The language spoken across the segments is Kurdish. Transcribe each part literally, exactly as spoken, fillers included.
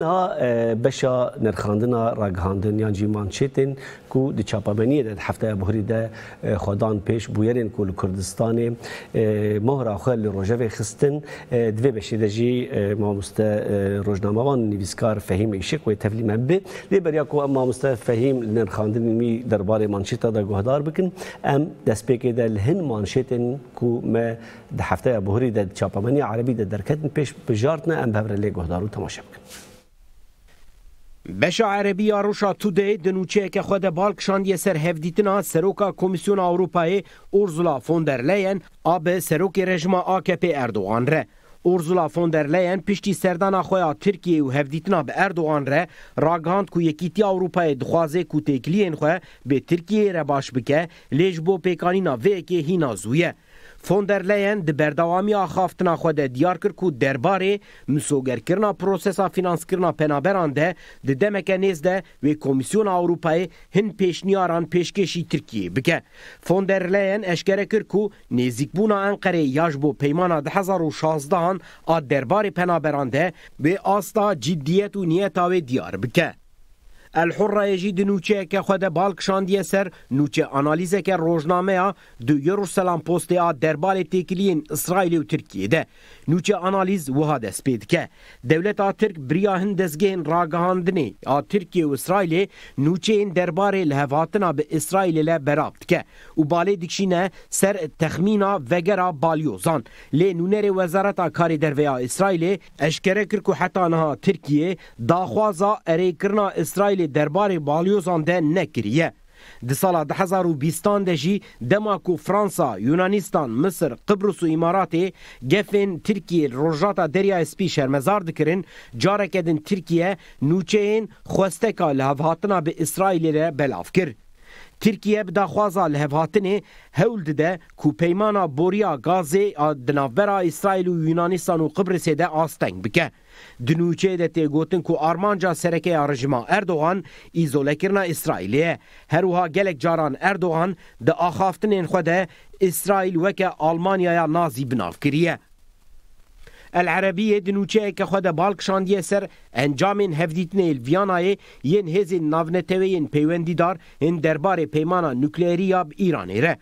Niha, e, beşa nirxandina ragihandin yan jî manşêtên ku di çapemeniyê de di hefteya buhirî de, e, xwe dan pêş, bûyerên ku li Kurdistanê, e, mohra xwe li rojevê xistin, e, di vê beşê de jî, e, mamoste, e, rojnamevan, nivîskar Fehîm Îşik wê tevlî me bibe. Lê beriya ku em mamoste Fehîm li nirxandinên wî derbarê manşêta de guhdar bikin, em destpêkê de li hin manşêtên ku me di hefteya buhirî de di çapemeniya erebî de derketin pêş bijartine, em bi hev re lê guhdar û temaşe bikin. Beşa erebî ya Rûşa Today di nûçeyeke xwe de bal kişandiye ser hevdîtina Seroka Komîsyona Ewropayê Ursula von der Leyen a bi serokê rejîma A K P Erdogan re. Ursula von der Leyen piştî serdana xwe ya Tirkiyeyê û hevdîtina bi Erdogan re ragihand ku Yekîtiya Ewropayê dixwaze ku têkiliyên xwe bi Tirkiyeyê re baş bike, lê ji bo pêkanîna vê yekê hîna zû ye. Von der Leyen di berdewamiya axaftina xwe de diyar kir ku derbarê misogerkirina prosesa fînanskirina penaberan de di demeke nêz de wê Komîsyona Ewropayê hin pêşniyaran pêşkêşî Tirkiyeyê bike. Von der Leyen eşkere kir ku nêzîkbûna Enqereyê ya ji bo peymana du hezar û şazdehan a derbarê penaberan de wê asta ciddiyet û niyeta wê diyar bike. El Hurrayê jî di nûçeyeke xwe de bal kişandiye ser nûçe analîzeke rojnameya di Jerusalem Postê a derbarê têkiliyên Îsraîlê û Tirkiyê de. Nûçe analîz wiha dest pê dike: Dewleta Tirk biriya hin dezgehên ragihandinê a Tirkiye û Îsraîlê nûçeyên derbarê lihevhatina bi Îsraîlê le belav dike û balê dikişîne ser texmîna vegera balyozan. Lê nûnerê Wezareta Karê Derve ya Îsraîlê eşkere kir ku heta niha Tirkiye daxwaza erêkirina Îsraîlê derbarê balyozan de nekiriye. Di sala du hezar û bîstan de jî dema ku Fransa, Yunanîstan, Misir, Qibrus û Îmaratê gefên Tirkiyê li Rojhilata Deryaya Spî şermezar dikirin, careke din Tirkiye nûçeyên xwesteka lihevhatina bi Îsraîlê re belav kir. Tirkiye bi daxwaza lihevhatinê hewl dide ku peymana boriya gazê a di navbera Îsraîl û Yunanîstan û Qibrisê de asteng bike. Di nûçeyê de tê gotin ku armanca sereke ya rejîma Erdogan îzolekirina Îsraîlê ye. Her wiha gelek caran Erdogan di axaftinên xwe de Îsraîl weke Almanyaya Nazî bi nav kiriye. El Erebiyê di nûçeyeke xwe de bal kişandiye ser encamên hevdîtinê li Viyanayê yên hêzên navneteweyên peywendîdar ên derbarê peymana nukleerî ya bi Îranê re.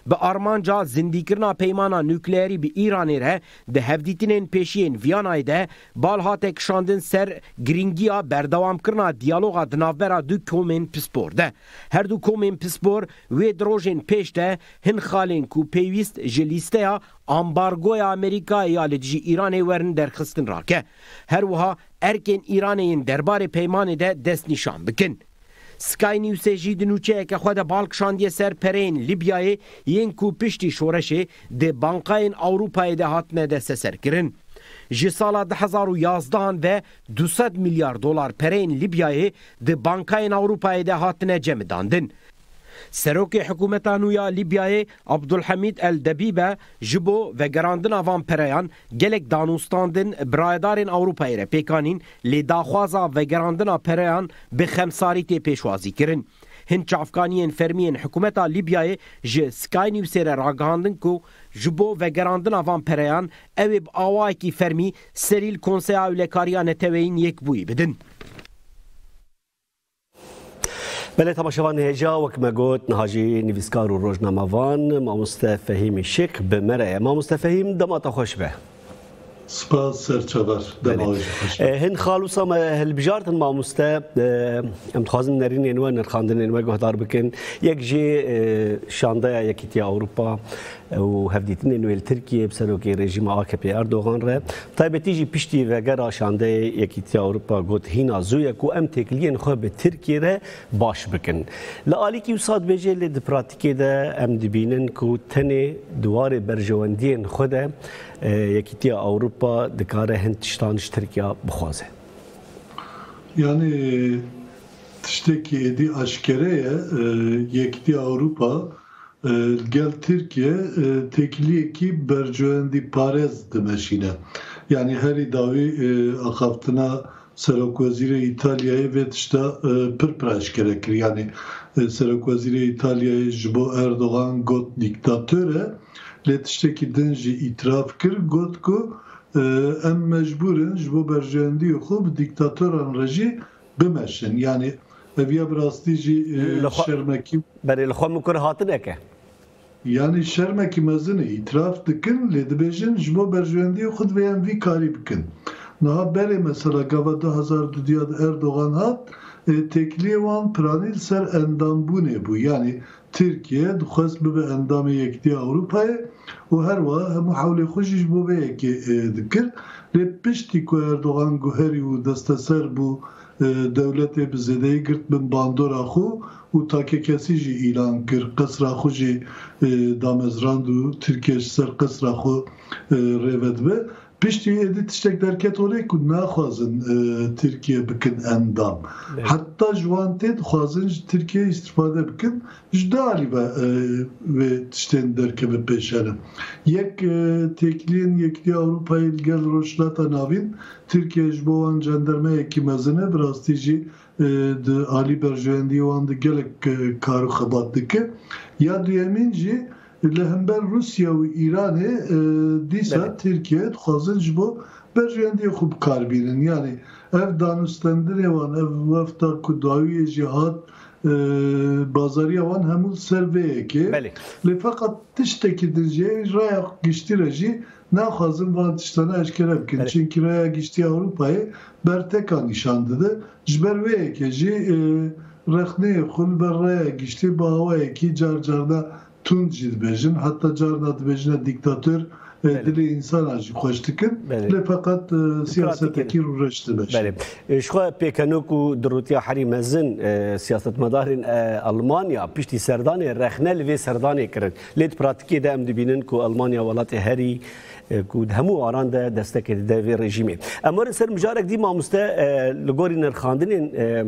Bi armanca zindîkirina peymana nukleerî bi Îranê re di hevdîtinên pêşî yên Viyanayê de bal hate kişandin ser girîngiya berdewamkirina diyaloga di navbera du komên pispor de. Her du komên pispor wê di rojên pêş de hin xalên ku pêwîst ji lîsteya ambargoya Amerîkayê ya li dijî Îranê werin derxistin rake. Her wiha erkên Îranê yên derbarê peymanê de destnîşan bikin. Sky Newsê jî di nûçeyeke xwe de bal kişandiye ser pereyên Libyayê yên ku piştî şoreşê di bankayên Ewropayê de hatine desteserkirin. Ji sala du hezar û yazdehan ve du sed milyar dolar pereyên Libyayê di bankayên Ewropayê de hatine cemidandin. Serokê hikûmeta nû ya Libyayê Abdulhamid El Debibe ji bo vegerandina van pereyan gelek danûstandin bi rayedarên Ewropayê re pêk anîn, lê daxwaza vegerandina pereyan bi xemsarî tê pêşwazîkirin. Hin çavkaniyên fermî yên hikûmeta Libyayê ji Sky Newsê re ragihandin ku ji bo vegerandina van pereyan ew ê bi awayekî fermî serî li Konseya Ewlekariya Neteweyên Yekbûyî bidin. Belê temaşevan hêja, wek me got, niha jî nivîskar û rojnamevan mamoste Fehîm Îşik bi me re ye. Mamoste Fehîm, dema te xweş be. Spas, serçever. Dema Belê. we jî xweş be. E, hin xal wisa me hilbijartin mamoste, e, em dixwazin nerînên we, nirxandinên we guhdar bikin. Yek jî, e, şandeya Yekîtiya Ewropa û hevdîtinên wê li Tirkiyê bi serokê rejîma A K P Erdogan re. Taybetî jî piştî vegera şandeyê Yekîtiya Ewropa got hîna zû ye ku em têkiliyên xwe bi Tirkiyê re baş bikin. Li alîkî wisa dibêje, lê di pratîkê de em dibînin ku tenê di warê berjewendiyên xwe de, e, Yekîtiya Ewropa dikare hin tiştan ji Tirkiya bixwaze. Yanî tiştekî êdî aşkere ye, e, Yekîtiya Ewropa, e, li gel Tirkiye, e, têkiliyekî berjewendîparêz dimeşîne. Yanî herî dawî, e, axaftina Serokwezîrê Îtalyayê vê tişta, e, pir pir eşkere kir. Yanî, e, Serokwezîrê Îtalyayê ji bo Erdogan got dîktator e, lê tiştekî din jî îtiraf kir, got ku, e, em mecbûr in ji bo berjewendiyê xwe bi dîktatoran re jî bimeşin. Yanî ev ya bi rastî jî, e, Li xwe şermekî Berê li xwe min kur hatineke. Yanî şermekî mezin e, îtiraf dikin, lê dibêjin ji bo berjewendiyê xwe divê em vî karî bikin. Niha berê mesela gava du hezar duduya de Erdogan hat, e, têkiliyê wan piranî li ser endambûnê bû. Yanî Tirkiye dixwest bibe endamê Yekîtiya Ewropayê û her wiha hemû hewlê xwe jî ji bo vê yekê, e, dikir. Lê piştî ku Erdogan guherî û desteser bû, e, dewletê bi zêdeyî girt bin bandora xwe û takekesî jî îlan kir, qesra xwe jî, e, damezrand û Tirkiye ji ser qesra xwe, e, rê vedibe. Piştî êdî tiştek derket holê ku naxwazin, e, Tirkiye bikin endam. Evet. Heta ji wan tê dixwazin ji Tirkiye îstifade bikin. Ji du alî ve, e, vê tiştên derkeve pêşene. Yek, e, têkiliyên Yekîtiya Ewropayê li gel Rojhilata Navîn, Tirkiye ji bo wan cendermeyekî mezin e, bi rastî jî, e, di alî berjewendiyê wan de gelek, e, kar û xebat dike. Ya duyemîn jî li hember Rûsya û Îranê, e, dîsa Belê. Tirkiye dixwazin ji bo berjewendiyê xwe bi kar bînin. Yanî ev danûstendinê wan, ev wefta ku dawiyê jî hat, e, bazariya wan hemû li ser vê yekê. Belê. Lê feqet tiştekî din jî raya giştî re jî naxwazin van tiştane eşkere bikin. Belê. Çimkî raya giştî Ewropayê berteka nîşan dide. Ji ber vê yekê jî, e, rexneyê xwe li ber raya giştî bi awayekî car carna tund jî dibêjin. Heta carna dibêjine dîktator, e, Belê. Dilê însana jî xweş dikin. Belê. Lê feqet, e, siyasetekî rûreş dibe. Belê. E, ji xwe pêkenok û dirûtiya herî mezin, e, siyasetmedarên, e, Almanya piştî serdanê rexne li vê serdanê kirin. Lê di pratîkê de em dibînin ku Almanya welatê herî, e, ku di hemû aran de destekê dide vê rejîmê. Em werin ser mijarek dî mamoste, e, li gorî nirxandinên, e,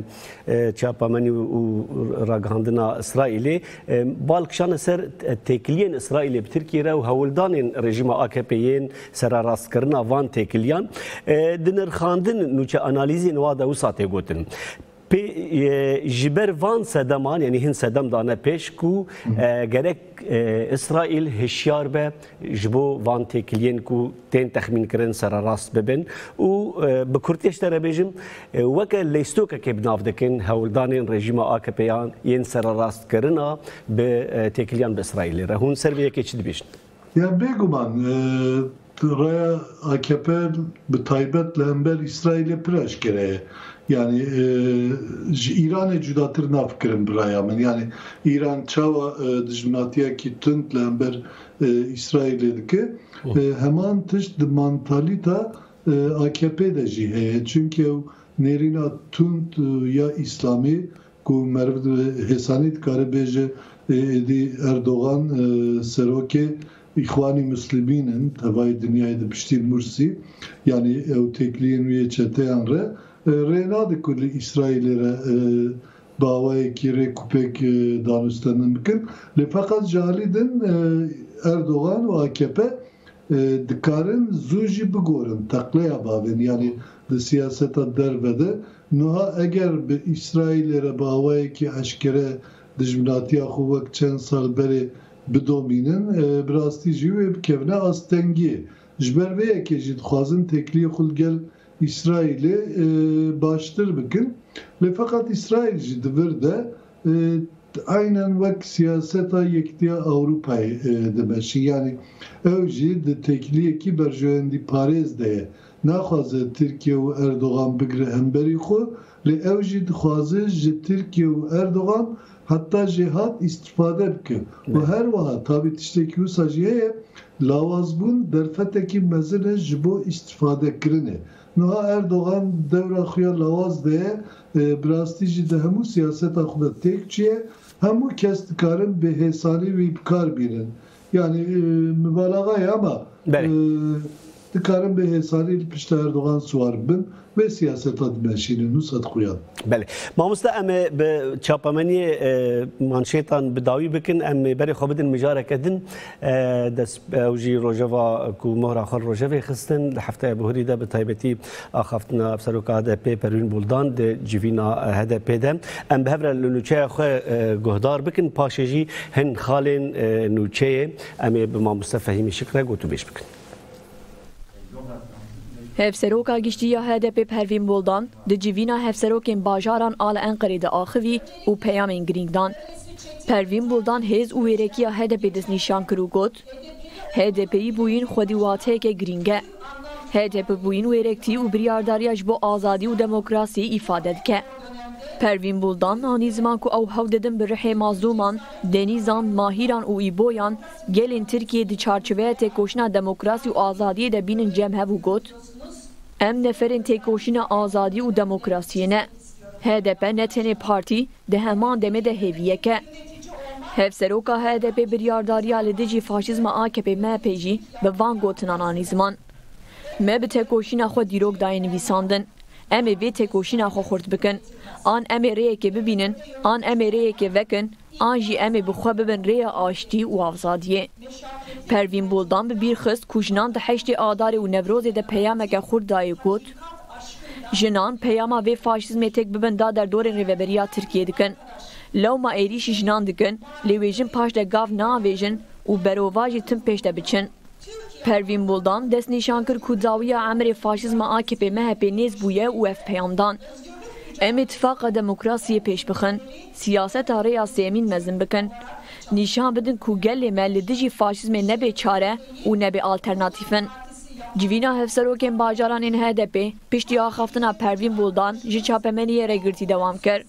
e, çapamenî û, û ragihandina Îsraîlê, e, bal kişane ser, e, têkiliyên Îsraîlê bi Tirkiyê re û hewldanên rejîma A K P yên sererastkirina van têkiliyan. E, di nirxandin nûçe analîzên wa de wisa tê gotin. Pê, e, ji ber van sedeman, yanî hin sedem dane pêş ku, Hı. e, gerek, e, Îsraîl hişyar be ji bo van têkiliyên ku tên texmînkirin sererast bibin û, e, bi kurtiyê ji te re bêjim, e, weke leystokekê bi nav dikin hewldanên rejîma A K P yan yên sererastkirina bi, e, têkiliyan bi Îsraîlê re. Hûn ser vê yekê çi dibêjin? Ya bêguman, e, raya A K P bi taybet li hember Îsraîlê pir eşkere ye. Yanî, e, ji Îranê cudatir nafikirin bi raya min. Yanî Îran çawa, e, dijminatiyekî tund li hember, e, Îsraîlê dike? Hı. E, heman tişt di mantalîta, e, A K P de jî heye. Çimkî ew nêrîna tund, e, ya Îslamî ku meriv di hêsanî dikare bêje, ê, êdî Erdogan, e, serokê Îxwanî Muslimîn in, tevayê dinyayê di piştî Mursî, yanî ew têkiliyên wî yê çeteyan re, e, rê nade ku li Îsraîlê re, e, bi awayekî rêkûpêk, e, danûstendin bikin. Lê feqet ji alî din, e, Erdogan û A K P e, dikarin zû jî bigorin, teqleya bavên, yanî di siyaseta derve de. Niha eger bi Îsraîlê re bi awayekî eşkere dijminatiya xwe wek çend sal berê bidomînin, e, bi rastî jî wê bikevine astengiyê. Ji ber vê yekê jî dixwazin têkiliyê xwe li gel Îsraîlê, e, baştir bikin. Lê feqet Îsraîl jî di vir de, e, aynen wek siyaseta Yekîtiya Ewropayê, e, dimeşî. Yanî ew jî di têkiliyekî berjewendîparêz de ye. Naxwaze Tirkiye û Erdogan bigire hemberî xwe, lê ew jî dixwaze ji Tirkiye û Erdogan heta jêhat îstifade bike. Û Ne. Her wiha tabî tiştekî wisa jî heye, lawazbûn derfetekî mezin e ji bo îstifadekirinê. Niha Erdogan dewra xwe ya lawaz de ye, e, bi rastî jî di hemû siyaseta xwe de têk çûye. Hemû kes dikarin bi hêsanî wî bi kar bînin. Yanî, e, mibalaxa ye ama, Belê. e, dikarin bi hêsanî li pişta Erdogan siwar bibin. Vê siyaseta dimeşînin û sedxuyan. Belê. Mamoste, em ê bi çapemeniyê, e, manşêtan bi dawî bikin, em ê berê xwe bidin mijareke din. E, dest, ew jî rojeva ku mohra xwe li rojevê xistin, di hefteya bihurî de bi taybetî axaftina seroka H D P Pervîn Buldan di civîna H D P de. Em bi hev re li nûçeya xwe, e, guhdar bikin, paşê jî hin xalên, e, nûçeyê em ê bi mamoste Fehîmî Şikre gotûbêj bikin. Hevseroka Giştî ya H D P Pervîn Buldan di civîna hevserokên bajaran a li Enqerê de axivî û peyamên girîng dan. Pervîn Buldan hêz û wêrekiya H D P destnîşan kir û got, H D P'yî bûyîn xwedî wateyeke girîng e. H D P bûyîn wêrektî û biryardariya ji bo azadî û demokrasiyê îfade dike. Pervîn Buldan anî ziman ku ew hewl didin bi rihê mazlûman, Denîzan, Mahîran û Îboyan gelên Tirkiyê di çarçoveya têkoşîna demokrasî û azadiyê de bînin cem hev û got, Em neferên têkoşîna azadî û demokrasiyê ne. H D P ne tenê partî, di heman demê de hêviyek e. Hevseroka H D P biryardariya li dijî faşîzma A K P M H P jî bi van gotinan anî ziman. Me bi têkoşîna xwe dîrok dayê nivîsandin. Em ê vê têkoşîna xwe xurt bikin. An em ê rêyekê bibînin, an em ê rêyekê vekin, an jî em ê bi xwe bibin rêya aştî û azadiyê. Pervîn Buldan bi bîr xist ku jinan di heştê Adarê û Newrozê de peyameke xurt dayê got, Jinan peyama vê faşîzmê têk bibin da derdorên rêveberiya Tirkiyê dikin. Lewma êrîşî jinan dikin, lê wê jin paş de gav neavêjin û berovajî tim pêş de biçin. Pervîn Buldan destnîşan kir ku dawiya emrê faşîzma A K P M H P nêz bûye û ev peyam dan, Em ê tifaqa demokrasiyê pêş bixin, siyaseta rêya sêmîn mezin bikin. Nîşan bidin ku gelê me li dijî faşîzmê ne bê çare û ne bê alternatîf in. Civîna hevserokên bajaran ên H D P piştî axaftina Pervîn Buldan ji çapemeniyê re girtî dewam kir.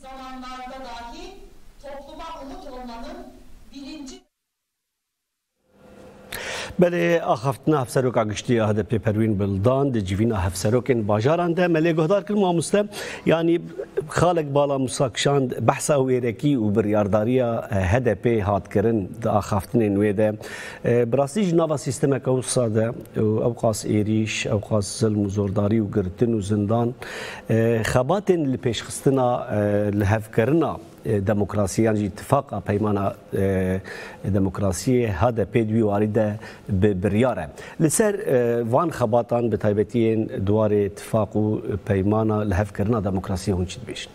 Belê, axaftina Hevseroka Giştî ya H D P Perwîn Bildan di civîna hevserokên bajaran de me lê guhdar kir, mamoste. Yanî xalek bala Musa kişand behsa wêrekî û biryardariya H D P hat kirin di axaftinên wê de. E, bi rastî jî nava sîstemeke wisa de û ewqas êrîş, ewqas zilm û zordarî û girtin û zindan, e, xebatên li pêşxistina, e, lihevkirina e, demokrasiyê yan jî tifaqa peymana, e, demokrasiyê H D P di wî warî de bi biryar e. Li ser, e, van xebatan bi taybetiyên di warê tifaq û peymana lihevkirina demokrasiyê hûn çi dibêjin?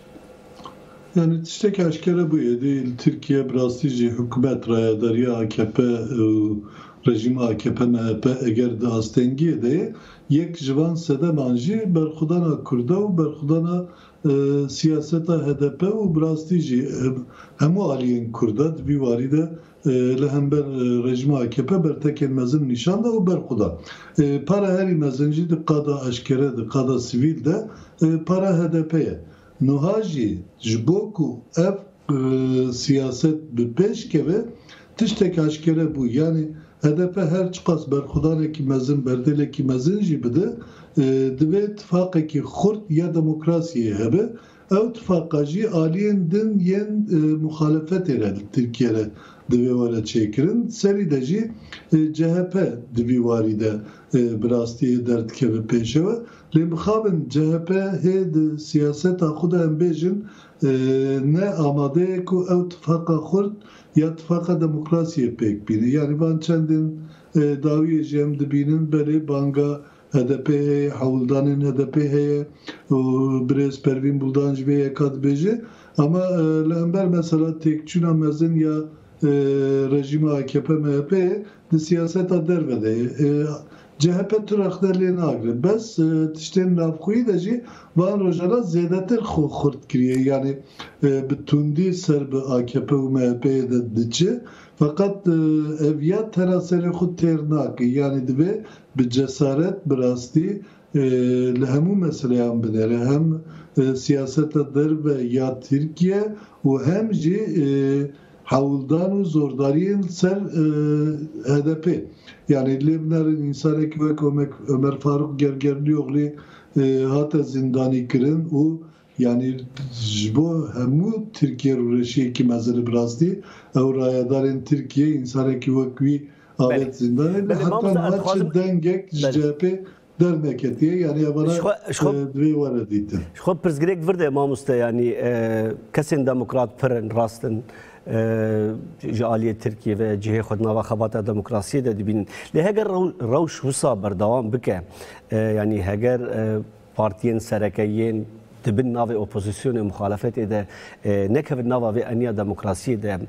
Yani tiştek eşkere bûye, dê li Tirkiye bi rastî jî hikûmet, rayedariya A K P û rejîma A K P M H P eger di astengiyê de ye, yek ji van sedeman jî berxwedana Kurda û berxwedana e, siyaseta H D P û bi rastî jî, e, hemû aliyên Kurda di vî warî de, e, li hember, e, rejîma A K P bertekên mezin nîşan da û berxwe da. E, para herî mezin jî di qada eşkere, di qada sivîl de, e, para H D P ye. Nuha jî ji bo ku ev e, siyaset bi pêş keve, tiştek aşkere bû. Yanî H D P her çiqas berxwedanekî mezin, berdêlekî mezin jî bide, e, divê tifaqekî xurt ya demokrasiyê hebe. Ew tifaqa jî aliyên din yên, e, muxalefetê re li Tirkiye re divê were çêkirin. Serî de jî, e, C H P di vî warî de, e, bi rastî derdikeve pêşewe. Lê mixabin C H P hê di siyaseta xwe de em bêjin, e, ne amade ye ku ew tifaqa xurt ya tifaqa demokrasiyê pêk bîne. Yanî van çendên, e, dawiyê jî em dibînin, belê banga H D P heye, hewldanên H D P heye û birêz Pervîn Buldan ji vê yeka dibêje. Ama, e, li hember mesela têkçûna mezin ya, e, rejîma A K P M H P ye, di siyaseta derve de ye. E, C H P tu rexne lê nagire. Bes, e, tiştên navxweyî de jî van rojana zêdetir xwe xurt kiriye. Yanî, e, bi tundî ser bi A K P û M H P'yê de diçe. Feqet, e, ev ya tena serê xwe têr nake. Yanî divê bi cesaret, bi rastî, e, li hemû meseleyan binêre. Hem, e, siyaseta derve ya Tirkiye û hem jî, e, hewldan û zordariyên li ser, e, H D P. Yanî lê binerin, însanekî wek Ömer, Ömer Faruk Gergerlioğlu, e, hate zîndanî kirin û yanî ji bo hemû Tirkiye rûreşiyekî mezin e bi rastî. Ew rayedarên Tirkiye, însanekî wek wî avêt zîndanê de. Belê, heta mamoste, ez niha çi dengek ji C H P derneketiye, yanî evana, e, divê were dîtin. Ji xwe pirsgirêk vir de mamoste, yanî, e, kesên demokrat pir in, rast in, e, ji aliyê Tirkiyê ve cihê xwe di nava xebata demokrasiyê de dibînin. Lê heger rew-, rewş wisa berdewam bike, e, yanî heger, e, partiyên sereke yên di bin navê opozisyonê, muxalefetê de, e, nekevin nava vê eniya demokrasiyê de.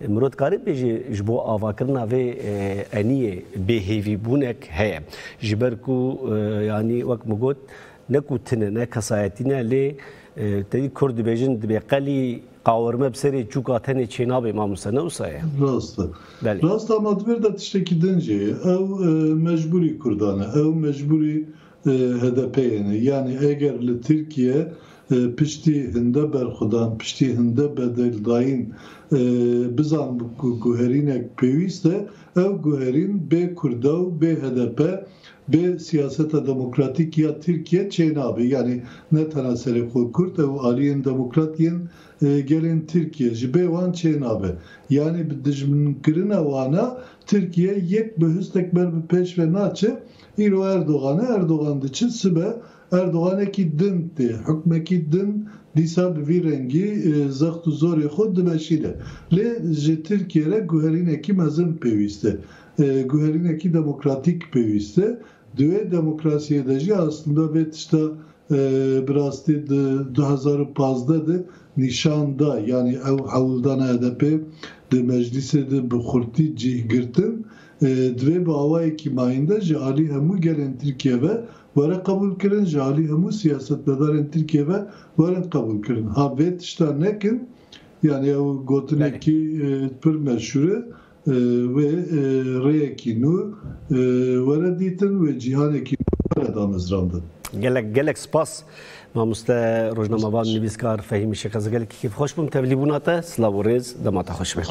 Mirov dikare bêje ji bo avakirina vê, e, eniyê bêhêvîbûnek heye. Ji ber ku, e, yanî wek min got, ne ku tune, ne kesayetî ne, lê, e, tevî Kurd dibêjin, dibê qelî qawirme bi serê çûka tenê çênabe, mamoste, ne wisa ye? Rast e. Belê. Rast e, ama di vir de tiştekî din jî ye. Ew, e, mecbûrî Kurdan e. Ew mecbûrî e, H D P ye ne. Yanî eger li Tirkiye, e, piştî hinde berxwedan, piştî hinde bedeldayîn, e, bizan ku guherînek pêwîst e, ew guherîn bê Kurda û bê H D P, bê siyaseta demokratîk ya Tirkiye çênabe. Yanî ne tena serê xwe Kurd, ew aliyên demokrat yên, e, gelên Tirkiye ji bê wan çênabe. Yanî bi dijminkirina wana Tirkiye yek bi histek ber bi pêş ve naçe. Îro Erdogan e, Erdogan diçe sibe Erdoganekî din tê, hukmekî din dîsa bi vî rengî, e, zext û zorê xwe dimeşîne. Lê ji Tirkiye re guherînekî mezin pêwîst e. E, guherînekî demokratîk pêwîst e. Di wê demokrasiyê de jî aslında vê tişta, e, bi rastî di du hezar û pazdeh de nîşan da. Yanî ew hewldana H D P di meclîsê de bi xurtî cih girtin, e, divê bi awayekî mayînde ji alî hemû gelên Tirkiye ve were qebûlkirin, ji alî hemû siyasetmedarên Tirkiye ve werin qebûlkirin. Ha vê tişta nekin, yanî ew gotinekî, e, pir meşhûr e, e, wê, e, rêyekî nû, e, were dîtin, wê cîhanekî nû were damezrandin. Gelek, gelek spas, mamoste rojnamevan, nivîskar Fehîmî Şêxez. Gelekî kêfxweş bûm tevlîbûna te. Silav û rêz, dema te xweş be.